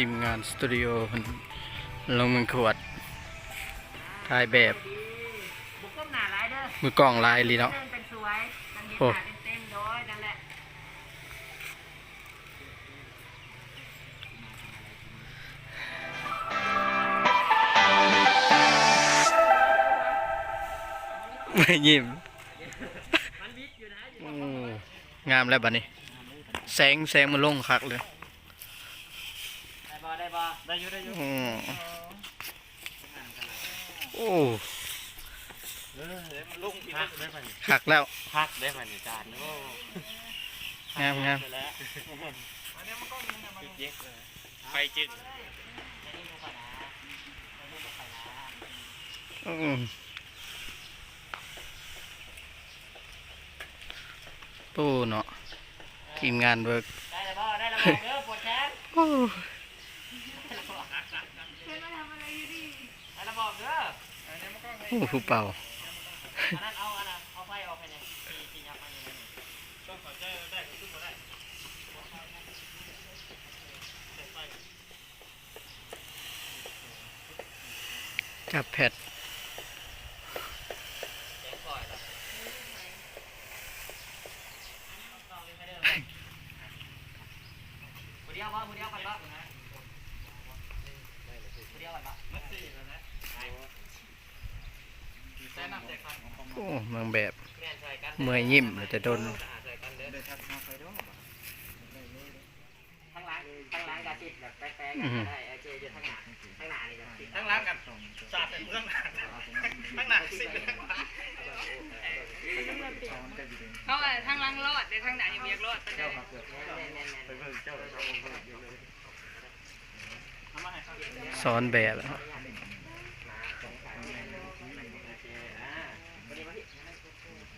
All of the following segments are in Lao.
ທີມງານສະຕູດິໂອເພິ່ນລົງມືຂວດ ຖ່າຍແບບ ບໍ່ກົ້ມໜ້າຫຼາຍເດີ ມືກ້ອງຫຼາຍອີ່ຫຼີເນາະ ເດີນເປັນສວຍ ໂອ້ ເຕັມໆ ໂດຍ ນັ້ນແຫຼະ. ຍິ້ມ ໂອ້ ງາມແລ້ວບັດນີ້ ແສງ ແສງມັນລົງຄັກເລີຍ ໄດ້ບໍ່ ໄດ້ບໍ່ ໄດ້ຢູ່ ໄດ້ຢູ່ ໂອ້ ໂອ້ ເອີ ມັນລົງທີ່ ຄັກເລີຍບັດນີ້ ຄັກແລ້ວ ຄັກເລີຍບັດນີ້ຈານ ໂອ້ ງາມ ງາມ ໄປຈຶ່ງ ອືມ ໂອ້ເນາະ ທີມງານເວີກ ໄດ້ແລ້ວບໍ່ ໄດ້ແລ້ວບອກເດີ ປວດແຂນ ໂອ້ ໄດ້ແລ້ວບອກເດີ ໂອ້ ຜູ້ເປົ່າ ອັນນັ້ນເອົາ ອັນນັ້ນເອົາໄຟອອກໃຫ້ແດ່ ທີ່ ທີ່ຍັບມາຢູ່ນັ້ນ ຕ້ອງເຂົ້າໃຈວ່າໄດ້ ຄືບໍ່ໄດ້ ຈັບແພັດ ຜູ້ດຽວບໍ່ ຜູ້ດຽວກັນບໍ່ ຜູ້ດຽວກັນບໍ່ ໂອ້ ນາງແບບ ເມື່ອຍຍິ້ມແຕ່ດົນ. ທາງຫຼັງ ທາງຫຼັງກໍຕິດແບບແປກໆ ອືມ ກໍໄດ້ ໂອເຄ ຢູ່ທາງໜ້າ ທາງໜ້ານີ້ກໍຕິດ ທາງຫຼັງກໍສາດໃສ່ເມືອງ ທາງໜ້າຊິ ເພາະວ່າທາງຫຼັງລອດ ແຕ່ທາງໜ້າຍັງບໍ່ຢາກລອດປານໃດ ແມ່ນໆໆ ໄປເບິ່ງເຈົ້າ ສອນແບບ ອ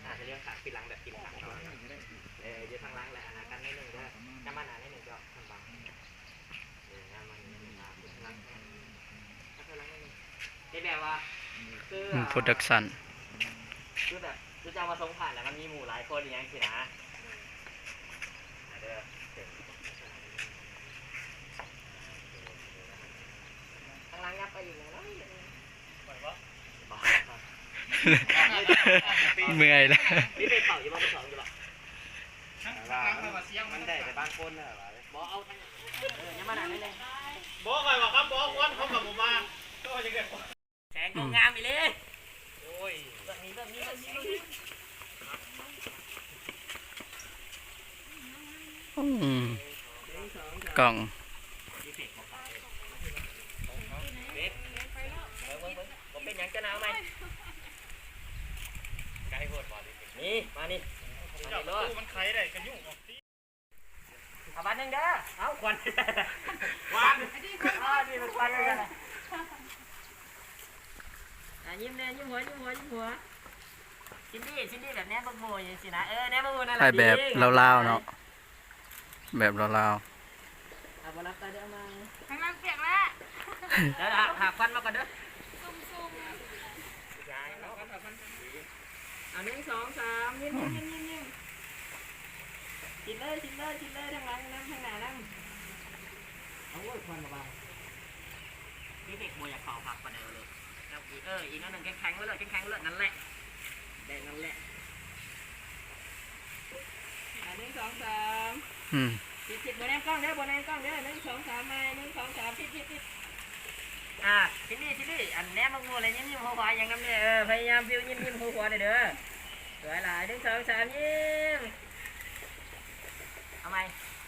າ ຈະເລື່ອງຂາຂຶ້ນຫຼັງແບບກິນຂາ ເອີ ຢູ່ທາງຫຼັງແຫຼະ ອາ ກັນໜ້ອຍໜຶ່ງເດີ ນຳມາໜ້າໜ້ອຍໜຶ່ງເດີ ທາງຫຼັງ ເອີ ນຳມາໜ້ອຍໜຶ່ງ ອາ ຂຶ້ນຫຼັງ ເຮັດແບບວ່າ ຄື ອືມ ໂປຣດັກຊັນ ຄືແບບ ຄືເຈົ້າມາສົ່ງຜ່ານແລ້ວມັນມີໝູ່ຫຼາຍຄົນອີ່ຫຍັງຊີ້ນະ ອາ ເດີ ທາງຫຼັງຍັບໄປອີກໜ້ອຍໜຶ່ງ ໄຫວບໍ່? ບໍ່ ເມື່ອຍແລ້ວ ມີໄປເຂົ້າຢູ່ບໍ່? ໄປເຂົ້າຢູ່ບໍ່? ທາງຫຼັງມັນໄດ້ແຕ່ບາງຄົນນະ ບໍ່ເອົາທາງ ເອີ ຍັງມາໜ້າໜ້ອຍໜຶ່ງ ບໍ່ ຂ້ອຍວ່າຄັນບໍ່ເອົາຄວັນເຂົາກໍບໍ່ມາ ກໍວ່າຈັ່ງໃດ ແສງກໍງາມອີ່ຫຼີ ໂອ້ຍ ເບື້ອງນີ້ ເບື້ອງນີ້ ເບື້ອງນີ້ ອືມ ກ້ອງ ບໍ່ເປັນຫຍັງ ຈະໜາວໄໝ? ໄກໂພດບໍ່? ນີ້ ມານີ້ ມານີ້ໂລດ ມັນໄຂໄດ້ກໍຫຍຸ້ງອອກຕິ ເອົາບາດໜຶ່ງເດີ ເອົາ ຄວັນ ຄວັນ ເອົາ ດີ ມັນຄວັນ ອ່າ ຍິ້ມແດ່ ຍິ້ມຫົວ ຍິ້ມຫົວ ຍິ້ມຫົວ ຊິນດີ້ ຊິນດີ້ ແບບແນມເບິ່ງໝູ່ຈັ່ງຊີ້ນະ ເອີ ແນມເບິ່ງໝູ່ນັ້ນແຫຼະ ຖ່າຍແບບລາວໆເນາະ ດີ ແບບລາວໆ ເອົາ ບໍ່ຫຼັບຕາເດີ ເອົາໃໝ່ ທາງຫຼັງປຽກແລ້ວ ດຽວ ຫາ ຫາຄວັນມາກ່ອນເດີ ຊຸ່ມໆ ເອົາ ໜຶ່ງ ສອງ ສາມ ຍິ້ມ ຍິ້ມ ຍິ້ມ ຍິ້ມ ຍິ້ມ ຊິນເລີຍ ຊິນເລີຍ ຊິນເລີຍ ທາງຫຼັງນຳ ທາງໜ້ານຳ ໂອ້ຍ ຄວັນລະບາຍ ນີ້ເດັກບໍ່ຢາກເຂົ້າພັກປານໃດເລີຍ ເອີ ອີກໜ້ອຍໜຶ່ງ ແຂງໆໄວ້ເລີຍ ແຂງໆໄວ້ເລີຍ ນັ້ນແຫຼະ ໄດ້ນັ້ນແຫຼະ ອ່າ ໜຶ່ງ ສອງ ສາມ ອືມ ຕິດໆ ບໍ່ແນມກ້ອງເດີ ບໍ່ແນມກ້ອງເດີ ໜຶ່ງ ສອງ ສາມ ໃໝ່ ໜຶ່ງ ສອງ ສາມ ຕິດໆ ອ່າ ຊິນດີ້ ຊິນດີ້ ອັນແນມເບິ່ງໝູ່ແລ້ວຍິ້ມໆຫົວຂວາອີ່ຫຍັງນຳແດ່ ເອີ ພະຍາຍາມບິວຍິ້ມໆຫົວຂວາແດ່ເດີ ສວຍຫຼາຍ ໜຶ່ງ ສອງ ສາມ ຍິ້ມ ເອົາໃໝ່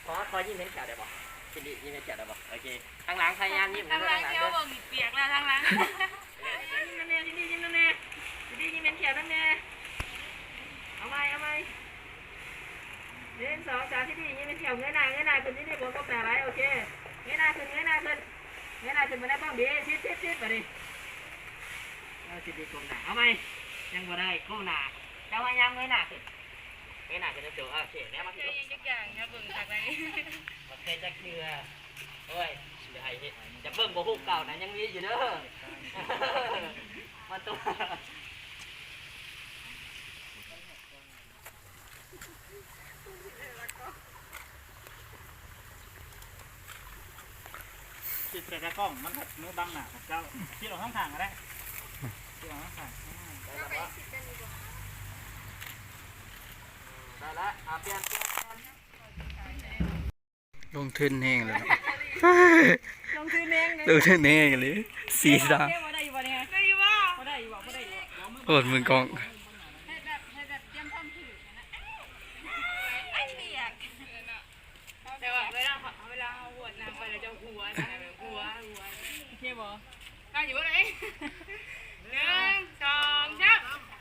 ຂໍ ຂໍຍິ້ມເຫັນແຂ້ວໄດ້ບໍ່? ຊິນດີ້ ຍິ້ມເຫັນແຂ້ວໄດ້ບໍ່? ໂອເຄ ທາງຫຼັງພະຍາຍາມຍິ້ມ ທາງຫຼັງ ທາງຫຼັງ ຊິເອົາເບິ່ງປຽກແລ້ວທາງຫຼັງ ຍິ້ມນຳແດ່ ຊິນດີ້ ຍິ້ມນຳແດ່ ຊິນດີ້ ຍິ້ມເຫັນແຂ້ວນຳແດ່ ເອົາໃໝ່ ເອົາໃໝ່ ໜຶ່ງ ສອງ ສາມ ຊິນດີ້ ຍິ້ມເຫັນແຂ້ວ ເງີຍໜ້າ ເງີຍໜ້າຂຶ້ນ ຊິນດີ້ ບໍ່ກົ້ມໜ້າຫຼາຍ ໂອເຄ ເງີຍໜ້າຂຶ້ນ ເງີຍໜ້າຂຶ້ນ ເງີຍໜ້າຂຶ້ນ ບໍ່ໄດ້ປ້ອງ ດີ ຊິດ ຊິດ ຊິດ ບາດນີ້ ເອົາ ຊິນດີ້ ກົ້ມໜ້າ ເອົາໃໝ່ ຍັງບໍ່ໄດ້ ກົ້ມໜ້າ ເຈົ້າພະຍາຍາມເງີຍໜ້າຂຶ້ນ ເງີຍໜ້າຂຶ້ນ ໂອເຄ ແນມມາ ເຈົ້າຍັງຈັກຢ່າງ ຢ່າເບິ່ງຄັກໃດ ບໍ່ເຄີຍຈັກເທື່ອ ໂອ້ຍ ຊິໃຫ້ເຮັດ ຢາກເບິ່ງບໍ່ ຮູບເກົ່ານະ ຍັງມີຢູ່ເດີ ມາຕົວະ ເ ແຕ່ຕາກ້ອງມັນກໍມືບັງໜ້າຂອງເຈົ້າ ຄິດອອກທາງຂ້າງກໍໄດ້ ຄິດອອກທາງຂ້າງ ໄດ້ລະບໍ່? ໄດ້ລະ ອ່າ ປ່ຽນ ປ່ຽນ ປ່ຽນ ລົງທຶນແຮງແລ້ວເນາະ ລົງທຶນແຮງເດ້ ລົງທຶນແຮງອີ່ຫຼີ ສີ່ສາມ ໂອເຄບໍ່? ໄດ້ຢູ່ບໍ່ນີ້? ໄດ້ຢູ່ບໍ່? ບໍ່ໄດ້ຢູ່ບໍ່? ບໍ່ໄດ້ຢູ່ບໍ່? ໂອດ ມືກ້ອງ ເຮັດແບບ ເຮັດແບບຕຽມພ້ອມຖືກຫັ້ນນະ ໄອ້ເວຍກ ແຕ່ວ່າເວລາ ເວລາເຮົາຫວດນ້ຳໄປແລ້ວຈະຫົວນະ ແບບຫົວ ຫົວ ໂອເຄບໍ່? ໄດ້ຢູ່ບໍ່? ໄດ້ ໜຶ່ງ ສອງ ສາມ